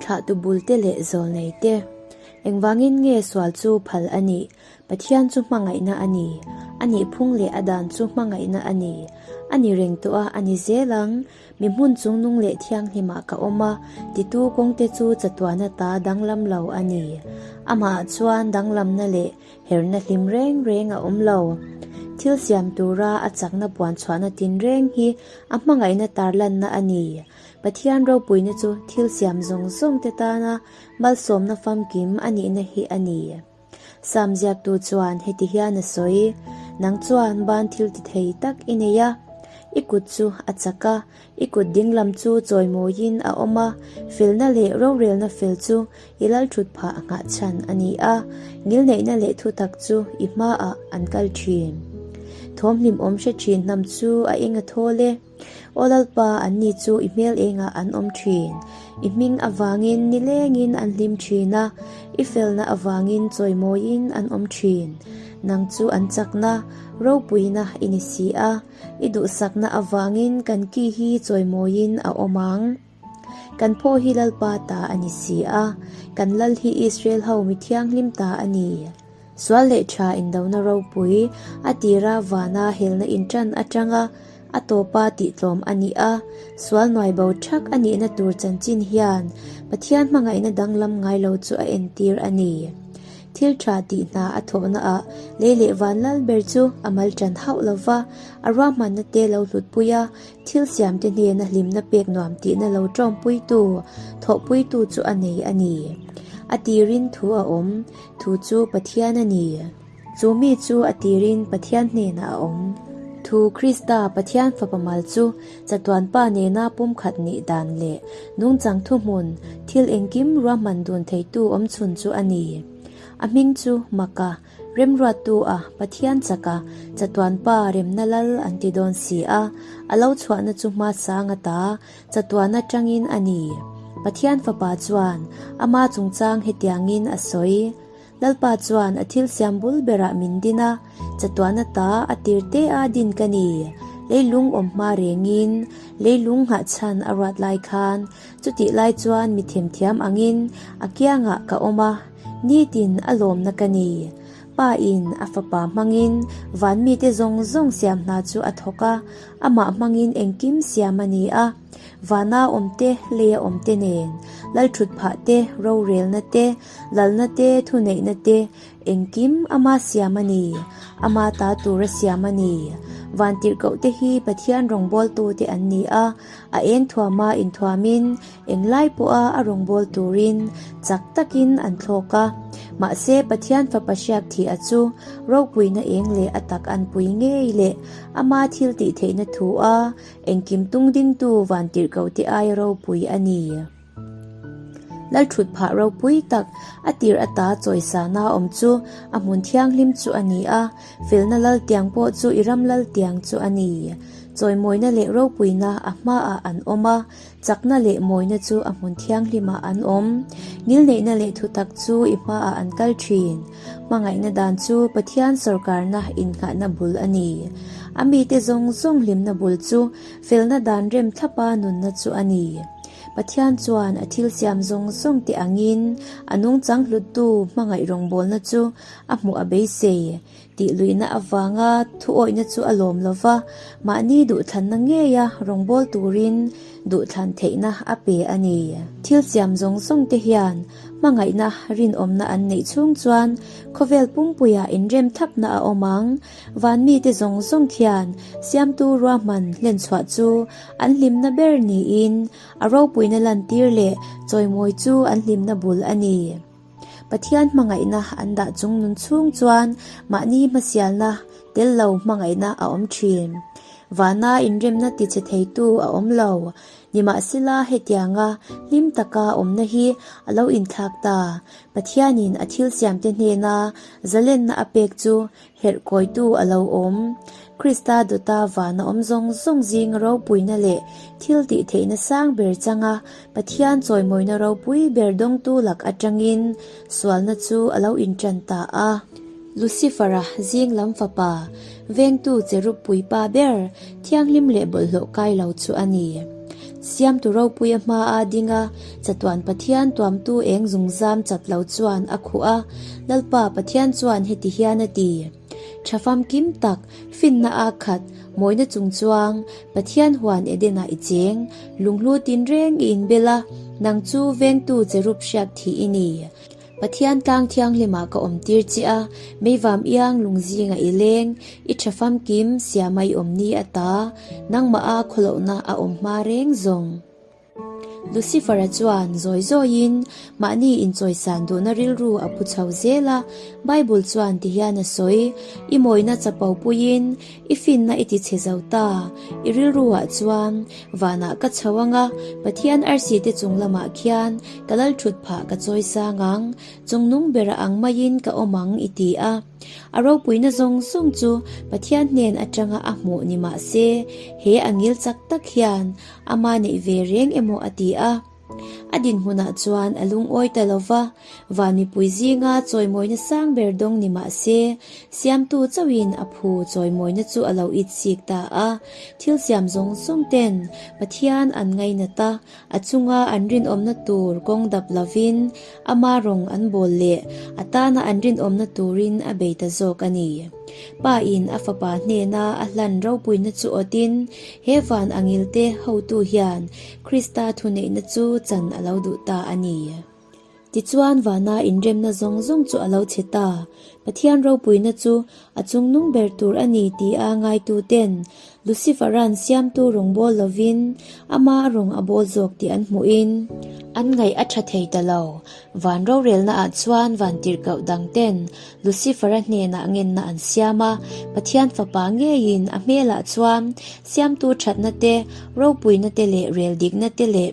Thlahtu bulte leh zawlnei te. Engvangin nge sual chu phal a nih? Pathian chu hmangaihna a ni. A nih phung leh a dan chu hmangaihna a ni. A ni reng tawh a, a ni zel ang. Mi hmun chungnung leh thianghlimah ka awm a, titu kawngte chu chatuana ta danglam lo a ni. Amahah chuan danglamna leh herna hlim reng reng a awm lo. Thil siam tura a chakna puanchhuahna tinreng hi a hmangaihna tarlanna a ni. Pathian ropuina chu thil siam zawng zawng te tana malsawmna famkim a nihna hi a ni. Sam ziaktu chuan heti hian a sawi, Nang chuan ban thil ti thei tak i nei a, i kut chu a chak a, i kut dinglam chu chawimawiin a awm a, felna leh rorelna fel chu i lalthut phah nghah chhan a ni a, ngilneihna leh thutak chu i hmaah an kal thin. Thawmhlim awm hre thin hnam chu a eng a thawl e. Aw Lalpa, anni chu i hmel engah an awm thin. I hming avangin nilengin an hlim thin a, i felna avangin chawimawiin an awm thin. Nang chu an chakna, ropuina i ni si a, i duhsakna avangin kan ki hi chawimawiin a awm ang. Kan phaw hi Lalpa ta a ni si a, kan lal hi Israel ho mi thianghlim ta a ni. Sual leh tha indona ropui a tira vana helna intan atanga a tawpa tihtlawm a ni a, sual nuai bo thak a nihna tur chanchin hian Pathian hmangaihna danglam ngai lo chu a entir a ni. Thil tha tih hna a thawhna ah lei leh van lal ber chu a mal tan hauh lova, a ruahmanna te lo hlutpui a, Thil siamte hnena hlimna pek nuam tihna lo tawmpuitu, thawhpuitu chu a nei a ni. A tirin thu a awm, thu chu Pathian a ni. Chu mi chu a tirin Pathian hnenah a awm. Thu Krista, Pathian Fapa mal chu chatuan Pa nena pumkhat nih dan leh nungchang thuhmun, thil engkim ruahman dun theitu awmchhun chu a ni. A hming chu Maka, Remruattu a Pathian chak a, chatuan pa remna lal an ti dawn si a, a lo chhuahna chu hma sang ata chatuan atangin a ni. Pathian fapa chuan ama chungchang hetiangin a sawi, Lalpa chuan a thil siam bul berah min din a, chatuan ata a tir te a din ka ni. Leilung awm hma rengin, leilung nghahchhan a ruat lai khan, chutih lai chuan mi themthiam angin a kiangah ka awm a, Nitin a lawmna ka ni. Pa in a fapa hmangin van mite zawng zawng siam hna chu a thawk a, amah hmangin engkim siam a ni a. Vana awmte, leia awmte nen, lalthut phah te, rorelna te, lalna te, thuneihna te, engkim ama siam a ni. Ama ta tura siam a ni. Vantirhkohte hi Pathian rawngbawltute an ni a, a eng thuama inthuamin Englai pawha a rawngbâwl tûrin chak takin an thlâwk a. Mahse, Pathian Fapa hriak thih a chu ropuina eng leh a tak an pui ngei leh ama thil tih theihna thu a engkim tung dingtu vântirhkohte aia ropui a ni. Lalṭhut phah ropui tak a tir ata chawisana awm chu a hmun thianghlim chu a ni a, felna laltiang pawh chu i ram laltiang chu a ni. Chawimawina leh ropuina a hmaah an awm a, Chakna leh mawina chu a hmun thianghlimah an awm. Ngilneihna leh thutak chu i hmaah an kal thin. Hmangaihna dan chu Pathian sawrkarna innghahna bul a ni. A mite zawng zawng hlimna bul chu felna dan rem thlapa nunna chu a ni. Pathian chuan a thil siam zawng zawng te angin a nungchang hluttu hmangaih rawngbawlna chu a hmuh a beisei. Tih luihna avanga thuawihna chu a lawm lo va, mahni duhthlanna ngeia rawngbâwl turin duhthlan theihna a pe a ni. Thil siam zawng zawng te hian hmangaihna rinawmna an neih chhung chuan khawvel pumpuiah inrem thapna a awm ang. Van mite zawng zawng khian siamtu ruahman hlenchhuah chu an hlimna ber niin a ropuina lantir leh chawimawi chu an hlimna bul a ni. Pathian hmangaihna an dah chung nun chhung chuan mahni hmasialna tel lo hmangaihna a awm thin. Vana inremna tichhe theitu a awm lo. Nimahsela hetianga hlim taka awmna hi a lo inthlak ta. Pathianin a thil siamte hnena zalenna a pek chu Herh kawitu a lo awm. Krista dawta van a awm zawng zawng zing ropuina leh thil tih theihna sang ber changa Pathian chawimawina ropui ber dawngtu lak atangin sualna chu a lo intan ta a. Lucifer-a zing lam fapa, vengtu cherub puipa ber, thianghlim leh bawlhhlawh kai lo chu a ni. Siamtu ropuia hmaa ding a, chatuan Pathian tuamtu eng zungzam chat lo chuan a khuh a. Lalpa Pathian chuan heti hian a ti, Tha famkim tak, finna a khat, mawina chung chuang, Pathian huan Edenah i cheng, lunghlu tinreng i inbel a, nang chu vengtu cherub hriak thih i ni. Pathian tlang thianghlimah ka awm tir che a, meivam iang lung zingah i leng, i tha famkim siama i awm ni ata, nangmah a khawlohna a awm hma reng zawng. Lucifer-a chuan zawi zawiin mahni inchawisan duhna rilru a pu chho zel a, Bible chuan tihian a sawi, I mawina chapo puiin I finna i ti chhe zo ta. I rilruah chuan vanah ka chho anga Pathian arsi te chung lamah khian ka lal thut phah ka chawi sang ang, chungnung bera ang maiin ka awm ang i ti a. A ropuina zawng zawng chu Pathian hnen atanga a hmuh ni mah se, he a ngil chak tak hian ama neih ve reng emaw a ti a. A dinhmunah chuan a lungawi ta lo va, van mipui zinga chawimawina sang ber dawng ni mah se, siamtu chauhin a phu chawimawina chu a lo itsik ta a. Thil siam zawng zawng ten Pathian an ngainat a, a chunga an rinawmna tur kawng dap lovin ama rawng an bawl leh a tana an rinawmna turin a bei ta zawk a ni. Pa in a fapa hnena a hlan ropuina chu awtin he van angilte hotu hian Krista thuneihna chu chan a lo duh ta a ni. Tichuan vana inremna zawng zawng chu a lo chhe ta. Pathian ropuina chu a chungnung ber tur a ni tia ngaituten Lucifer-a'n siamtu rawng bawl lovin ama rawng a bawl zawk tih an hmuhin an ngaih a tha thei ta lo. Van rorelnaah chuan vantirhkoh dangten Lucifer-a hnenah ngenna an siam a, Pathian Fapa ngeiin a hmelah chuan siamtu thatna te, ropuina te leh rel dikna te leh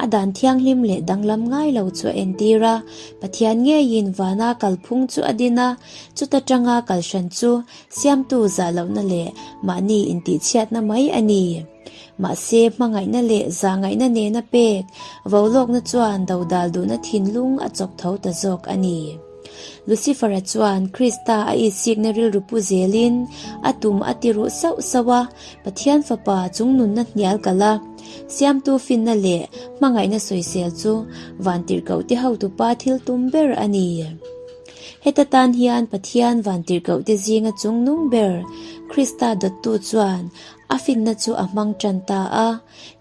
a dan thianghlim leh danglam ngai lo chu a entir a. Pathian ngeiin vana kalphung chu a din a, chuta tanga kalhran chu siamtu zah lohna leh mahni intihchhiatna mai a ni. Mahse, hmangaihna leh zahngaihna nena pek volawkna chuan dodal duhna thinlung a chawk tho ta zawk a ni. Lucifer-a chuan Krista a itsikna rilru pu zelin a tum a ti ruh sauh sauh a, Pathian Fapa chungnunna hnial kalh a, Siamtu finna leh hmangaihna sawisel chu vantirhkohte hotupa thil tum ber a ni. Heta tan hian Pathian vantirhkohte zinga chungnung ber Krista dawttu chuan a finna chu a hmang tan ta a.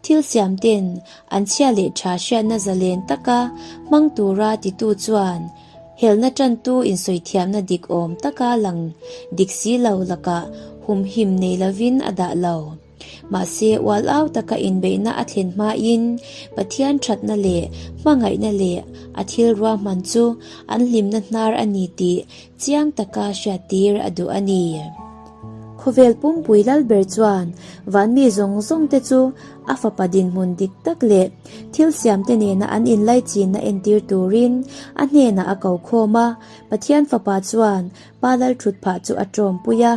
Thil siamten an chhia leh tha hriatna zalen taka hmang tura titu chuan helna tantu insawithiamna dik awm taka lang dik si lo lakah humhim nei lovin a dah lo. Mahse, ual au taka inbeihna a thlen hmain Pathian thatna leh hmangaihna leh a thil ruahman chu an hlimna hnar a ni tih chiang taka hriattir a duh a ni. Khawvel pumpui Lalber chuan vanmi zawng zawng te chu a fapa dinhmun dik tak leh thil siamte nena an inlaichinna entir turin a hnenah a ko khawm a. Pathian fapa chuan Pa Lalthutphah chu a tawmpui a.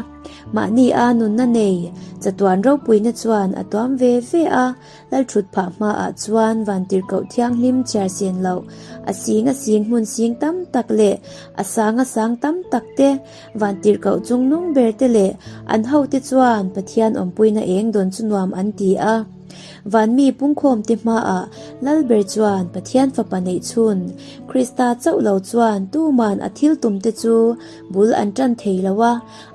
Mahni a nunna nei chatuan ropuina chuan a tuam ve ve a. Lalthutphah hmaah chuan vantirhkoh thianghlim chhiar sen loh, a sing a sing hmun sing tam tak leh a sang a sang tam tak te, vantirhkoh chungnung ber te leh an hote chuan Pathian awmpuina eng dawn chu nuam an ti a. Vanmi pungkhawmte hmaah Lalber chuan Pathian Fapa neih chhun, Krista chauh lo chuan tuman a thil tumte chu bul an tan thei lo a,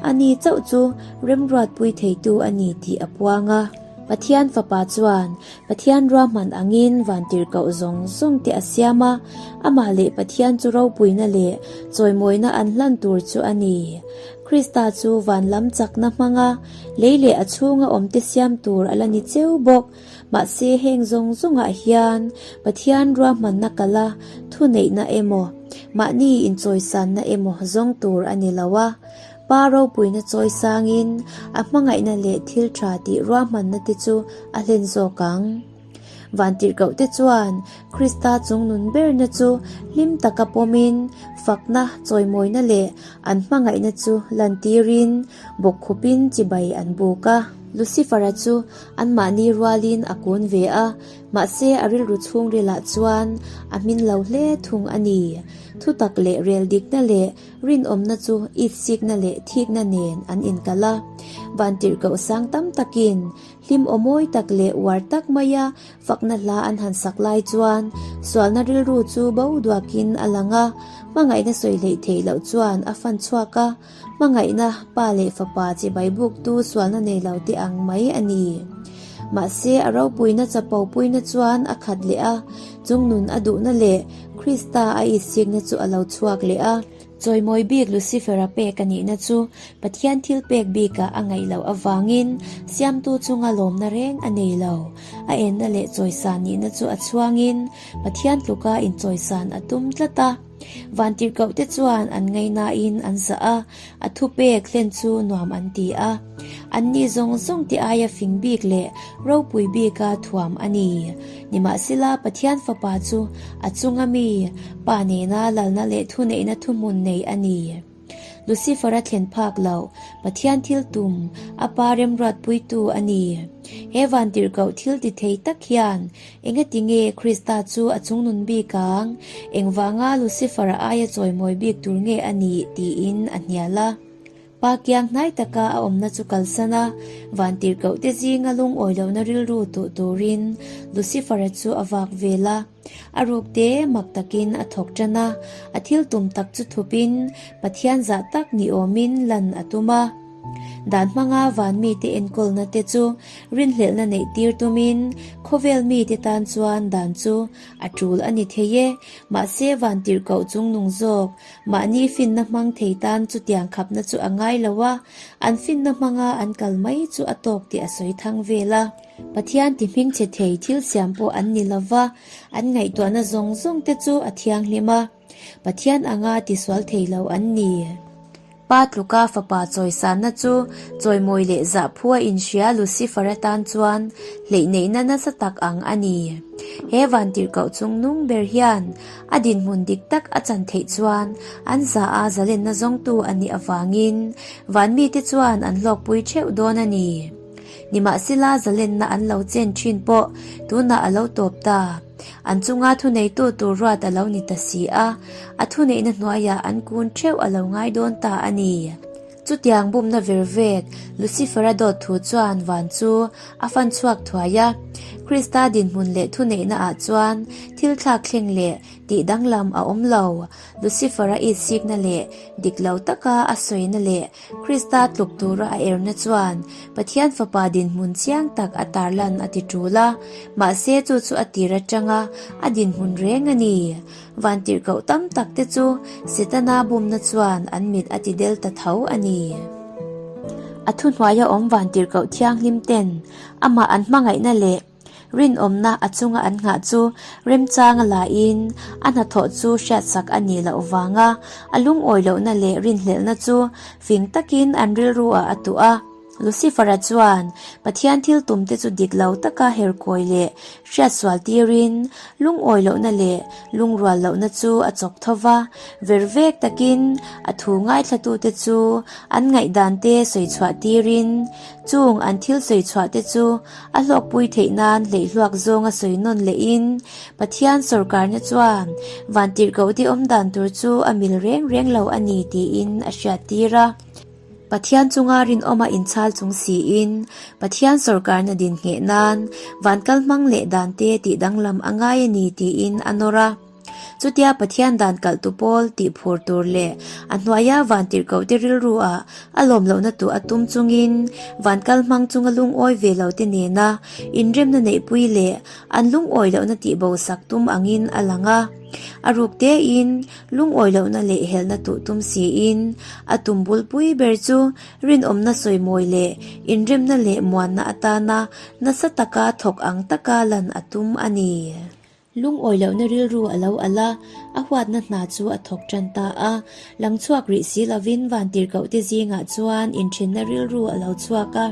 ani chauh chu remruatpui theitu a ni tih a puang a. Pathian Fapa chuan Pathian ruahman angin vantirhkoh zawng zawng te a siam a, amah leh Pathian chu ropuina leh chawimawina an hlan tur chu a ni. Krista chu van lam chakna hmanga lei leh a chhunga awmte siam tur a la ni cheu bawk. Mahse heng zawng zawngah hian Pathian ruahmanna kala thuneihna emaw, mahni inchawisanna emaw zawng tur a ni lo a. Pa ropuina chawi sangin a hmangaihna leh thil tha tih ruahmanna te chu a hlen zawk ang. Vantirhkoh te chuan Krista chungnun berna chu hlim taka pawmin fakna, chawimawina leh an hmangaihna chu lantirin bawkkhupin chibai an buk a. Lucifer-a chu anmahni rualin a kun ve a, mahse a rilru chhungrilah chuan a hmin lo hle thung a ni. Thutak leh rel dikna leh rinawmna chu itsikna leh thikna nen an inkalh a. Vantirhkoh sang tam takin hlim aw mawi tak leh uar tak maia fakna hla an han sak lai chuan sualna rilru chu bo duakin a lang a, hmangaihna sawi hleih theih loh chuan a fan chhuak a. Hmangaihna, pa leh fapa chibai buktu sualna nei lo te ang mai a ni. Mahse, a ropuina chapopuina chuan a khat leh a, chung nun a duhna leh Krista a itsikna chu a lo chhuak leh a. Chawimawi bik Lucifer-a pek a nihna chu Pathian thil pek bikah a ngaih loh avangin Siamtu chunga lawmna reng a nei lo. A enna leh chawisan nihna chu a chhuangin Pathian tluka inchawisan a tum tlat a. Vantirhkohte chuan an ngaihnain an zah a, a thupek hlen chu nuam an ti a. Anni zawng zawng te aia fing bik leh ropui bika thuam a ni. Nimahsela, Pathian Fapa chu a chunga mi, Pa nena lalna leh thuneihna thuhmun nei a ni. Lucifer-a thlen phak loh, Pathian thil tum, a pa remruatpuitu a ni. He vantirhkoh thil ti thei tak hian engati nge Krista chu a chungnun bik ang, engvanga Lucifer-a aia chawimawi bik tur nge a nih tiin a hnial a. Pa kiang hnai taka a awmna chu kalsan a, vantirhkohte zinga lungawi lohna rilru tuh turin Lucifer-a chu a vak vel a. A ruk te mak takin a thawk tan a, a thil tum tak chu thupin Pathian zah tak ni awmin lan a tum a. Dan hmanga van mite enkawlna te chu rinhlelhna neih tir tumin khawvel mite tan chuan dan chu a tul a ni thei e, mahse van tirhkoh chungnung zawk mahni finna hmang thei tan chutiang khapna chu a ngai lo a, an finna hmanga an kal mai chu a tawk tih a sawi thang vel a. Pathian ti hmingchhe thei thil siam pawh an ni lo va, an ngaihtuahna zawng zawng te chu a thianghlim a, Pathian anga tisual thei lo an ni. Pa tluka fapa chawisanna chu chawimawi leh zahphu a inhria Lucifer atan chuan hleihneihna nasa tak ang a ni. He vantirhkoh chungnung ber hian a dinhmun dik tak a chan theih chuan an zah a zalenna zawngtu a nih avangin van mite chuan an hlawkpui theuh dawn a ni. Nimahsela zalenna an lo chen thin pawh tunah a lo tawp ta. An chunga thuneitu tur ruat a lo ni ta si a, a thuneihna hnuaiah an kun theuh a lo ngai dawn ta a ni. Chutiang bumna ver vek Lucifer-a dawt thu chuan van chu a fan chhuak thuai a. Krista dinhmun leh thuneihna ah chuan thil thlak thleng leh tih danglam a awm lo. Lucifer-a itsikna leh dik lo taka a sawina leh Krista tluk tura a erna chuan Pathian Fapa dinhmun chiang tak a tarlan a ti tul a, mahse chu chu a tir atanga a dinhmun reng a ni. Vantirhkoh tam tak te chu Setana bumna chuan an mit a ti del ta tho a ni. A thuhnuaia awm vantirhkoh thianghlim ten amah an hmangaihna leh Rinawmna a chunga an nghah chu remchanga laiin a hnathawh chu hriatsak a nih loh vanga a lungawi lohna leh rinhlelhna chu fing takin an rilru ah a tuh a. Lucifer-a chuan Pathian thil tumte chu dik lo taka herkawi leh hriatsual tirin lungawi lohna leh lungrual lohna chu a chawk tho va, vervek takin a thu ngaithlatute chu an ngaihdante sawi chhuah tirin chung an thil sawi chhuahte chu A hlawkpui theih nan hleihluak zawnga sawi nawn lehin Pathian sawrkarna chuan vantirhkohte awm dan tur chu a mil reng reng lo a ni tiin a hriattir a. Pathian chunga rinawma inchhal chung siin Pathian sawrkarna din ngheh nan van kal hmang leh dante tih danglam a ngai a ni tiin a nawr a. Chutia Pathian dan kalhtu pawl tih phur tur leh a hnuaia vantirhkohte rilru ah a lawm lohna tuah a tum chungin van kal hmang chunga lungawi ve lo te nena inremna neihpui leh an lungawi lohna tihbo sak tum angin a lang a. A ruk tein lungawi lohna leh helna tuh tum siin a tum bulpui ber chu rinawmna sawimawi leh inremna leh muanna atana nasa taka thawk ang taka lan a tum a ni. Lungawi lohna rilru a lo alh a, a huatna hna chu a thawk tan ta a. Lang chhuak rih si lovin vantirhkohte zingah chuan inthenna rilru a lo chhuak a.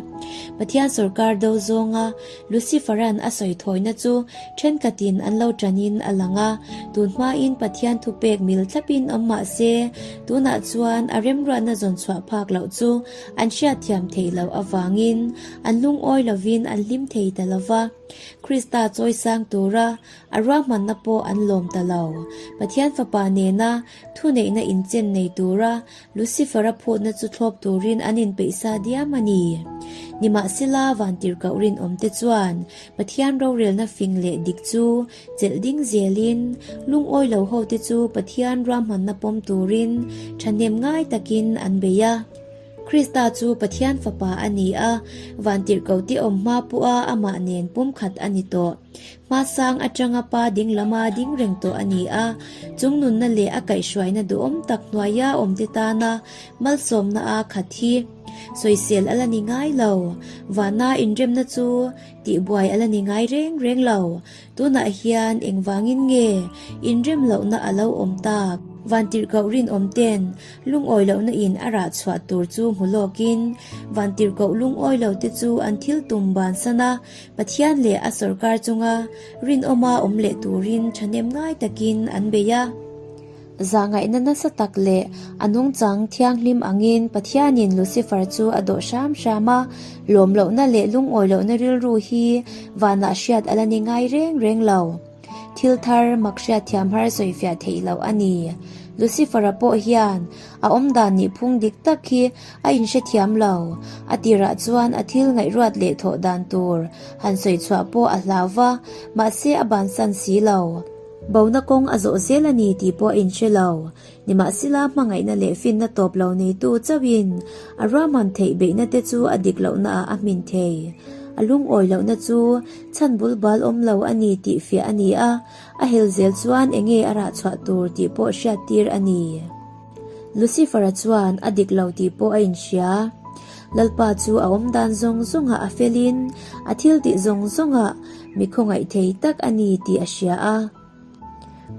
Pathian sawrkar do zawnga Lucifer-a'n a sawi thawina chu thenkhatin an lo tanin a lang a. Tun hmain Pathian thupek mil thlapin awm mah se, tunah chuan a remruatna zawn chhuah phak loh chu an hriatthiam theih loh avangin an lungawi lovin an hlim thei ta lo va. Krista chawisang tura a ruahmanna pawh an lawm ta lo. Pathian Fapa nena thuneihna inchen nei tura Lucifer-a phutna chu thlawp turin an inpeih sa diam a ni. Nimahsela, vantirhkoh rinawmte chuan Pathian rorelna fing leh dik chu chelh ding zelin, lungawi lo hote chu Pathian ruahmanna pawm turin thahnem ngai takin an bei a. Krista chu Pathian Fapa a ni a, vantirhkohte awm hma pawha amah nen pumkhat a ni tawh. Hmasang atanga pa ding lama ding reng tawh a ni a, chung nunna leh a kaihhruaina duhawm tak hnuaia awmte tana malsawmna a khat hi sawisel a la ni ngai lo. Vana inremna chu tihbuai a la ni ngai reng reng lo. Tunah hian engvangin nge inrem lohna a lo awm tak? Vantirhkoh rinawm ten lungawi lohna in a rah chhuah tur chu hmu lawkin vantirhkoh lungawi lo te chu an thil tum bansan a, Pathian leh a sawrkar chunga rinawma awm leh turin thahnem ngai takin an bei a. Zahngaihna nasa tak leh a nungchang thianghlim angin Pathianin Lucifer chu a dawh hram hram a, lawm lohna leh lungawi lohna rilru hi vanah hriat a la ni ngai reng reng lo. Thil thar mak hriat thiam har sawifiah theih loh a ni. Lucifer-a pawh hian a awmdan nih phung dik tak hi a inhrethiam lo. A tirah chuan a thil ngaihruat leh thawh dan tur han sawi chhuah pawh a hlau va, mahse a bansan si lo. Bona kawng a zawh zel a ni tih pawh a inhre lo. Nimahsela hmangaihna leh finna tawp lo neitu chauhin a ruahman theih beihna te chu a dik lohna ah a hmin thei. A lungawi lohna chu chhan bul bal awm lo a ni tih fiah a ni a, a hel zel chuan enge a rah chhuah tur tih pawh hriattir a ni. Lucifer-a chuan a dik lo tih pawh a inhria. Lalpa chu a awm dan zawng zawngah a felin a thil tih zawng zawngah mi khawngaih thei tak a ni tih a hria a.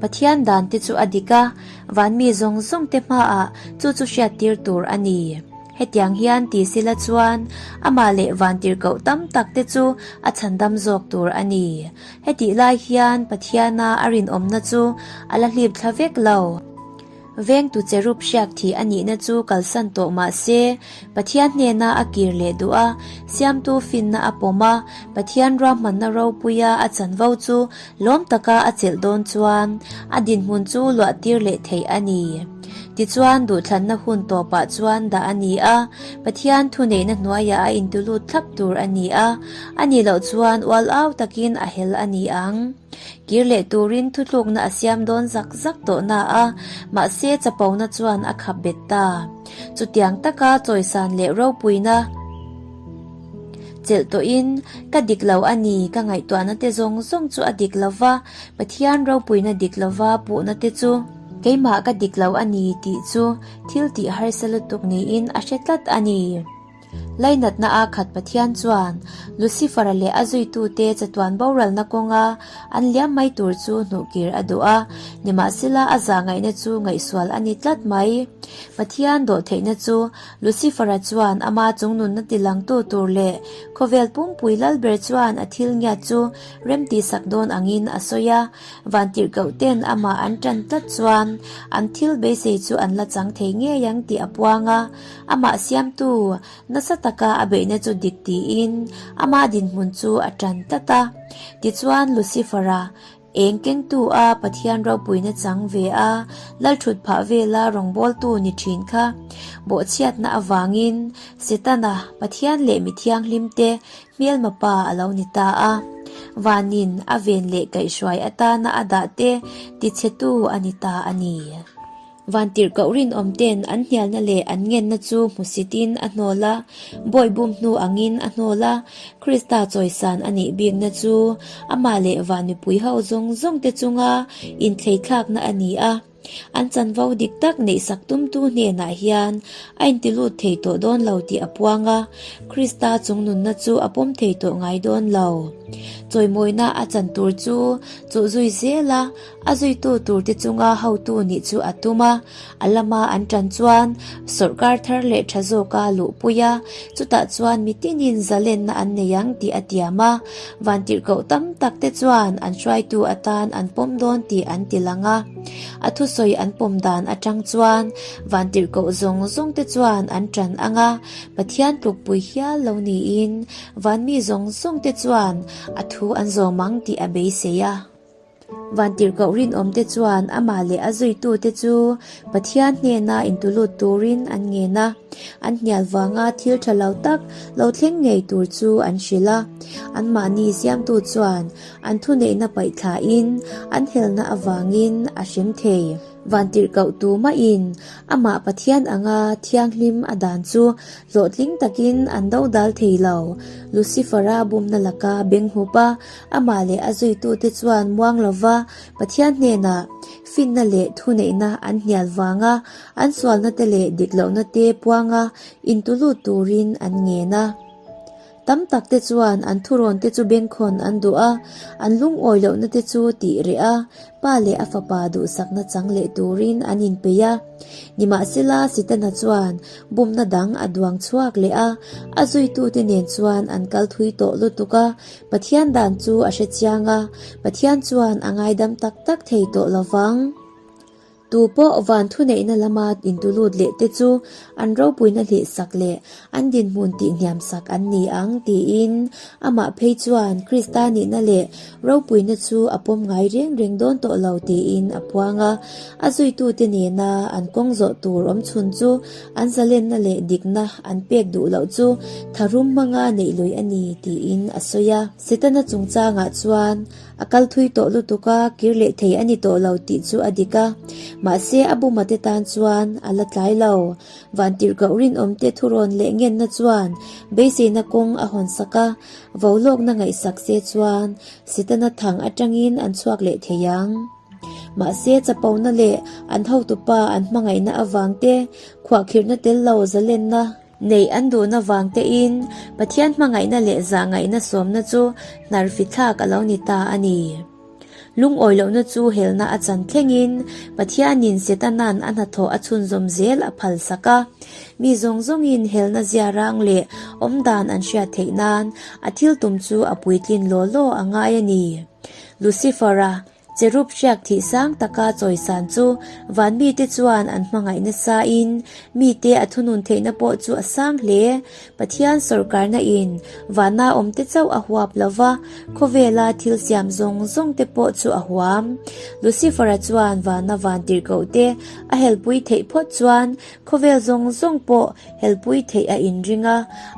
Pathian dan te chu a dik a, van mi zawng zawng te hmaah chu chu hriattir tur a ni. Hetiang hian ti sila chuan amah leh vantirhkoh tam tak te chu a chhandam zawk tur a ni. Hetih lai hian Pathiana a rinawmna chu a la hlip thla vek lo. Vengtu cherub hriak thih a nihna chu kalsan tawh mah se, Pathian hnena a kir leh duh a, Siamtu finna a pawm a, Pathian ruahmanna ropuia a chanvo chu lawm taka a chelh dawn chuan a dinhmun chu luahtir leh theih a ni. Tichuan, duhthlanna hun tawpah chuan dah a ni a, Pathian thuneihna hnuaiah a intulut thlap tur a ni a, a nih loh chuan ual au takin a hel a ni ang. Kir leh turin thutlukna a siam dawn zak zak tawh na a, mahse chapona chuan a khap bet ta. Chutiang taka chawisan leh ropuina chelh tawhin, Ka dik lo a ni, ka ngaihtuahna te zawng zawng chu a dik lo va, Pathian ropuina dik lo va puhna te chu keimah ka dik lo a ni tih chu thil tih harsa lutuk niin a hre tlat a ni. Lainatna a khat Pathian chuan Lucifer-a leh a zuitute chatuan boralna kawnga an liam mai tur chu hnuhkir a duh a, nimahsela a zahngaihna chu ngaihsual a ni tlat mai. Pathian dawhtheihna chu Lucifer-a chuan ama chungnunna tilangtu tur leh khawvel pumpui lalber chuan a thil ngiat chu remtihsak dawn angin a sawi a, vantirhkohten amah an tan tlat chuan an thil beisei chu an la chang thei ngei ang tih a puang a. Amah siamtu nasa taka a beihna chu dik tiin ama dinhmun chu a tan tlat a. Tichuan Lucifer-a eng kengtu a Pathian ropuina chang ve a, lalthut phah vela rawngbawltu ni thin kha bawhchhiatna avangin Setana, Pathian leh mi thianghlimte hmelma pa a lo ni ta a. Vanin a ven leh kaihhruai atana a dahte tichhetu a ni ta a ni. Vantirhkoh rinawm ten an hnialna leh an ngenna chu hmusitin a hnawl a, bawi bum hnu angin a hnawl a, Krista chawisan a nih bikna chu amah leh van mipui ho zawng zawng te chunga inthleithlakna a ni a. An chanvo dik tak neihsak tumtu hnenah hian a intilut thei tawh dawn lo tih a puang a, Krista chungnunna chu a pawm thei tawh ngai dawn lo. Chawimawina a chan tur chu chuh zui zel a, A zuitu turte chunga hotu nih chu a tum a, a lama an tan chuan sawrkar thar leh tha zawka luhpui a, chutah chuan mitinin zalenna an nei ang tih a tiam a, vantirhkoh tam tak te chuan an hruaitu atan an pawm dawn tih an ti lang a. A thusawi an pawm dan atang chuan vantirhkoh zawng zawng te chuan an tan ang a, Pathian tlukpui hial lo niin vanmi zawng zawng te chuan a thu. thu an zawm ang tih a beisei a. Vantirhkoh rinawmte chuan amah leh a zuitute chu Pathian hnena intulut turin an ngen a, an hnial vanga thil tha lo tak lo thleng ngei tur chu an hrilh a. Anmahni siamtu chuan an thuneihna paih thlain an helna avangin a hrem thei. Vantirhkoh tu mahin amah Pathian anga thianghlim a dan chu hlawhtling takin an dodal thei lo. Lucifer-a bumna laka beng hup a, Amah leh a zuitute chuan muang lova Pathian hnenah finna leh thuneihna an hnial vanga an sualna te leh dik lohna te puanga intulut turin an ngen a. Tam tak te chuan an thurawn te chu bengkhawn an duh a, an lungawi lohna te chu tih reh a, Pa leh a fapa duhsakna chang leh turin an inpeih a. Nimahsela Setana chuan bumna dang a duang chhuak leh a, a zuitute nen chuan an kal thui tawh lutuk a, Pathian dan chu a hre chiang a, Pathian chuan a ngaidam tak tak thei tawh lo vang. Tu pawh van thuneihna lama intulut leh te chu an ropuina hlihsak leh an dinhmun tihhniamsak an ni ang tiin amah phei chuan Krista nihna leh ropuina chu a pawm ngai reng reng dawn tawh lo tiin a puang a. A zuitute nena an kawng zawh tur awm chhun chu An zalenna leh dikna an pek duh loh chu tharum hmanga neih lui a ni tiin a sawi a. Setana chungchangah chuan a kal thui tawh lutuk a, kir leh thei a ni tawh lo tih chu a dik a. Mahse a buma te tan chuan a la tlai lo. Vantirhkoh rinawmte thurawn leh ngenna chuan beiseina kawng a hawn sak a, volawkna ngaihsak se chuan Setana thang atangin an chhuak leh thei ang. Mahse, chapona leh an hotupa an hmangaihna avang te, khuahkhirhna tel lo zalenna neih an duhna vang tein Pathian hmangaihna leh zahngaihna sawmna chu hnarfithlak a lo ni ta a ni. Lungawi lohna chu helna a chan thlengin Pathianin Setana'n a hnathawh a chhunzawm zel a phalsak a. Mi zawng zawngin helna ziarang leh awmdan an hriat theih nan a thil tum chu a puitlin law law a ngai a ni. Lucifer-a Cherub hriak thih sang taka chawisan chu van mite chuan an hmangaih nasain mite a thunun theihna pawh chu a sang hle. Pathian sawrkarna in vana awmte chauh a huap lova, khawvela thil siam zawng zawng te pawh chu a huam. Lucifer-a chuan vana vantirhkoh te a helpui theih phawt chuan khawvel zawng zawng pawh Helpui theih a inring a,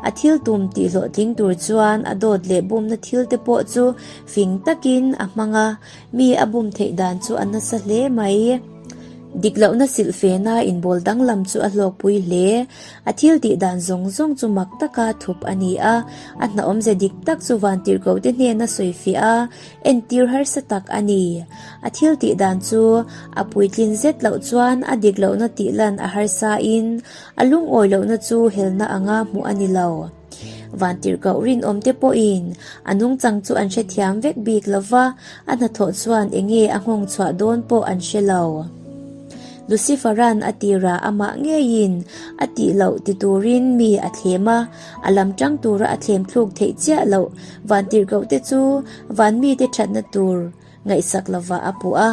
a thil tum tih hlawhtling tur chuan a dawt leh bumna thil te pawh chu fing takin a hmang a, mi a bum theih dan chu a nasa hle mai. Dik lohna silh fena inbawl danglam chu a hlawkpui hle. A thil tih dan zawng zawng chu mak taka thup a ni a, a hna awmze dik tak chu vantirhkohte hnena sawifiah a, Entir harsa tak a ni. A thil tih dan chu a puitlin zet loh chuan a dik lohna tih lan a harsa in a lungawi lohna chu helna anga hmuh a ni lo. Vantirhkoh rinawmte pawhin a nungchang chu an hrethiam vek bik lo va, a hnathawh chuan enge a nghawng chhuah dawn pawh an hre lo. Lucifer-a'n a tirah amah ngeiin a tih loh ti turin mi a thlem a, a lam tang tura a thlem thluk theih chiah loh Vantirhkohte chu van mite thatna tur ngaihsak lovah a puh a,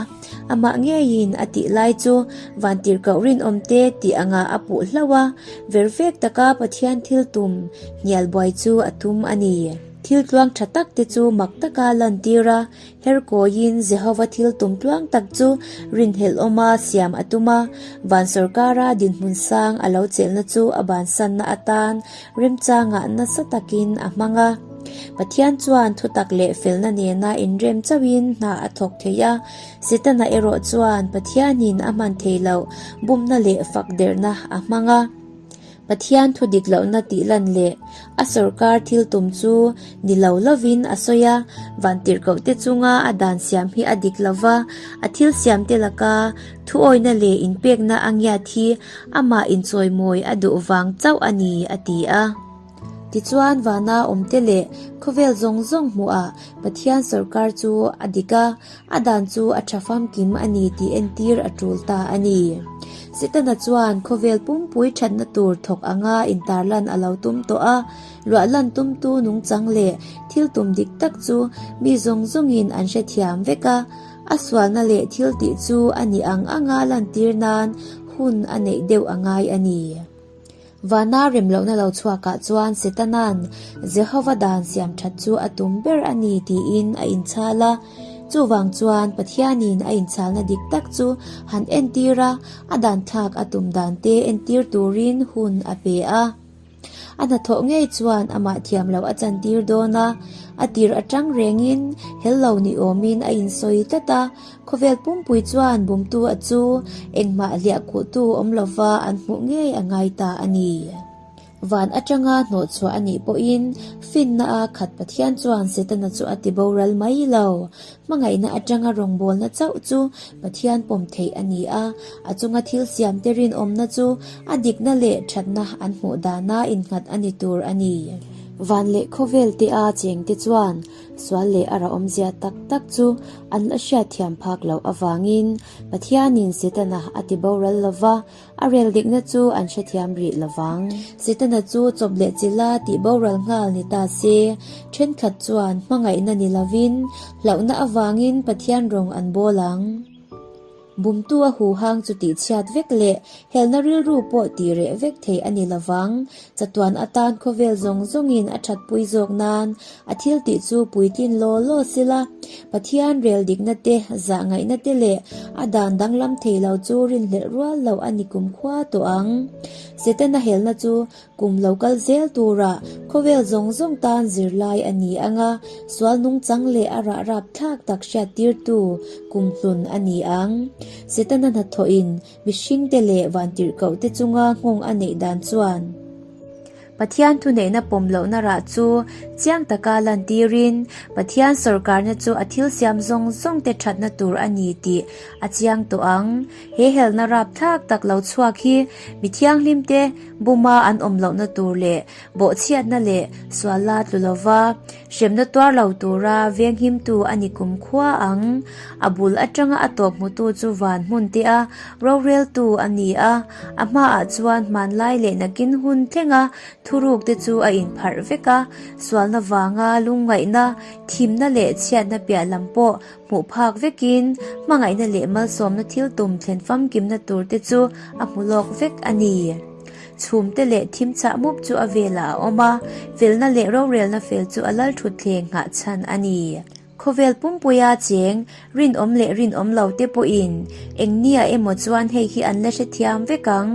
amah ngeiin a tih lai chu vantirhkoh rinawmte tih angah a puh hlauh a, vervek taka Pathian thil tum hnial buai chu a tum a ni. Thil tluang tha tak te chu mak taka lantir a, Herkawiin Jehova thil tum tluang tak chu rinhelh awma siam a tum a, van sawrkara dinhmun sang a lo chelhna chu a bansanna atan remchangah nasa takin a hmang a. Pathian chuan thutak leh felna nena inrem chauhin hna a thawk thei a, Setana erawh chuan Pathianin a hman thei loh bumna leh fakderhna a hmang a. Pathian thu dik lohna tih lan leh a sawrkar thil tum chu ni lo lovin a sawi a, vantirhkohte chunga a dan siam hi a dik lo va, a thil siamte laka thuawina leh inpekna a ngiat hi amah inchawimawi a duh vang chauh a ni, a ti a. Tichuan vana awmte leh khawvel zawng zawng hmuhah Pathian sawrkar chu a dik a, A dan chu a tha famkim a ni tih entir a tul ta a ni. Setana chuan khawvel pumpui thatna tur thawk anga intarlan a lo tum tawh a, luahlan tumtu nungchang leh thil tum dik tak chu mi zawng zawngin an hrethiam vek a, a sualna leh thil tih chu a nih ang anga lantir nan hun a neih deuh a ngai a ni. Vana remlohna lo chhuakah chuan Setana'n Jehova dan siam that chu a tum ber a ni tiin a inchhal a. Chuvang chuan Pathianin a inchhalna dik tak chu han entir a, a dan thlak a tum dan te entir turin hun a pe a. A hnathawh ngei chuan amah thiam loh a chantir dawn a, a tir atang rengin hel lo ni awmin a insawi tlat a, khawvel pumpui chuan bumtu a chu engmah hliah khuhtu awm lova an hmuh ngei a ngai ta a ni. Van atanga hnawhchhuah a nih pawhin finna a khat Pathian chuan Setana chu a ti boral mai lo. Hmangaihna atanga rawngbawlna chauh chu Pathian pawm theih a ni a, a chunga thil siamte rinawmna chu a dikna leh thatna an hmuh dana innghat a ni tur a ni. Van leh khawvel te a chengte chuan sual leh a rah-awmzia tak tak chu an la hriatthiam phak loh avangin Pathianin Setana a ti boral lova, A rel dikna chu an hrethiam rih lo vang. Setana chu chawp leh chila tih boral nghal ni ta se, thenkhat chuan hmangaihna ni lovin hlauhna avangin Pathian rawng an bawl ang. Bumtu a huhang chu tihchhiat vek leh helna rilru pawh tih reh vek thei a ni lo vang. Chatuan atan khawvel zawng zawngin a thatpui zawk nan a thil tih chu puitlin law law sila, Pathian rel dikna te, zahngaihna te leh a dan danglam thei lo chu rinhlelh rual loh a ni kumkhua tawh ang. Setana helna chu kum lo kal zel turah khawvel zawng zawng tan zirlai a ni ang a, sual nungchang leh a rah rapthlak tak hriattirtu kumhlun a ni ang. Setana hnathawhin Mihringte leh vantirhkohte chunga nghawng a neih dan chuan Pathian thuneihna pawm lohna rah chu chiang taka lantirin Pathian sawrkarna chu a thil siam zawng zawngte thatna tur a ni tih a chiang tawh ang. He helna rapthlak tak lo chhuak hi mi thianghlimte buma an awm lohna tur leh bawhchhiatna leh suala tlu lova Hremna tuar lo tura venghimtu a ni kumkhua ang. A bul atanga a tawp hmutu chu van hmun te a roreltu a ni a, a hmaah chuan hmanlai leh nakin hun thlenga thuruk te chu a inpharh vek a, sualna vanga lungngaihna, thimna leh chhiatna piah lam pawh hmuh phak vekin hmangaihna leh malsawmna thil tum thlen famkimna tur te chu a hmu lawk vek a ni. Chhumte leh thim chah mup chu a velah a awm a, felna leh rorelna fel chu a lal thutthleng nghah chhan a ni. Khawvel pumpuia cheng, rinawm leh rinawm lo te pawhin eng nia emaw chuan hei hi an la hrethiam vek ang,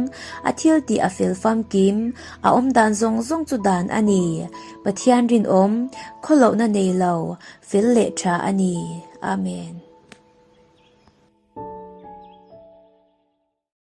a thil tih a fel famkim, a awm dan zawng zawng chu dan a ni. Pathian rinawm, khawlohna nei lo, fel leh tha a ni. Amen.